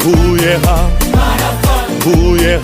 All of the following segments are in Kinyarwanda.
Huye Huye.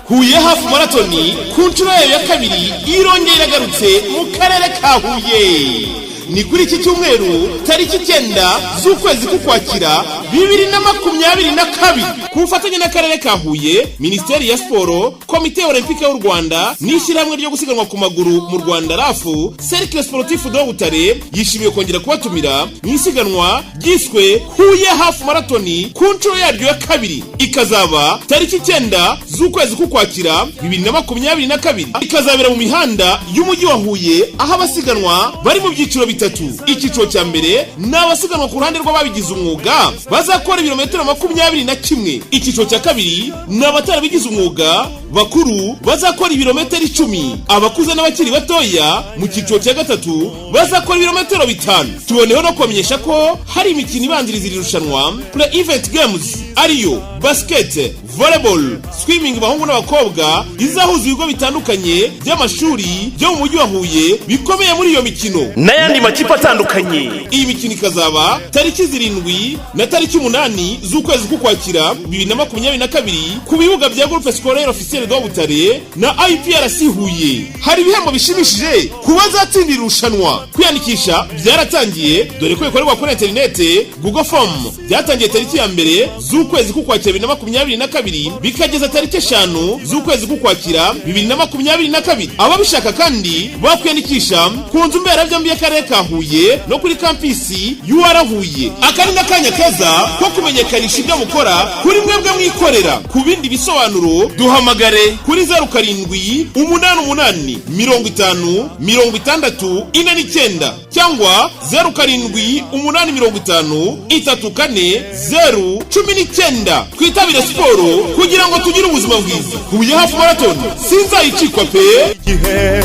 Huye Half Marathon ku nshuro yayo ya kabiri irongera iragarutse mu karere ka Huye. Ni kuri iki cyumweru, tariki 9 z'ukwezi k'Ukwakira 2022, ku bufatanye n'akarere ka Huye, Minisiteri ya Siporo, Komite Olympique y'u Rwanda n'ishyirahamwe ryo gusiganwa ku maguru mu Rwanda, RAF. Cercle Sportif de Butare yishimiye kongera kubatumira mu isiganwa ryiswe Huye Half Marathon ku nshuro yaryo ya kabiri. Ikazaba tariki 9 z'ukwezi k'Ukwakira 2022, ikazabera mu mihanda y'umujyi wa Huye, aho abasiganwa bari mu byiciro bitatu. Icyiciro cya mbere ni abasiganwa ku ruhande rw'ababigize umwuga, bazakora ibirometero 21. Icyiciro cya kabiri ni abatarabigize umwuga bakuru, bazakora ibirometero 10. Abakuze n'abakiri batoya mu cyiciro cya gatatu bazakora ibirometero 5. Tuboneyeho no kubamenyesha ko hari imikino ibanziriza iri rushanwa, pre event games, ariyo basket, volleyball, swimming, abahungu n'abakobwa, izahuza ibigo bitandukanye by'amashuri byo mu mujyi wa Huye bikomeye muri iyo mikino n'ayandi makipe atandukanye. Iyi mikino ikazaba tariki 7 na tariki 8 z'ukwezi k'Ukwakira 2022 ku bibuga bya Groupe Scolaire Officiel de Butare na IPRC Huye. Hari ibihembo bishimishije ku bazatsindira irushanwa. Kwiyandikisha byaratangiye, dore ko bikorerwa kuri interinete, Google Form. Byatangiye tariki ya 1 z'ukwezi k'Ukwakira 2022, bikageza tariki 5 z'ukwezi k'Ukwakira 2022. Ababishaka kandi bakwiyandikisha ku nzu mberabyombi y'akarere ka Huye no kuri campus UR Huye. Aka ni n'akanya keza ko kumenyekanisha ibyo mukora kuri mwebwe mwikorera. Ku bindi bisobanuro duhamagare kuri 0788 50 60 49 cyangwa 0785 34 0 19. Twitabire siporo kugira ngo tugire ubuzima bwiza. Huye Half Marathon sinzayicikwa pe. Igihe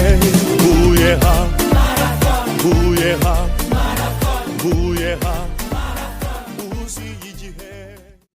Huye ha Huye ha Huye ha.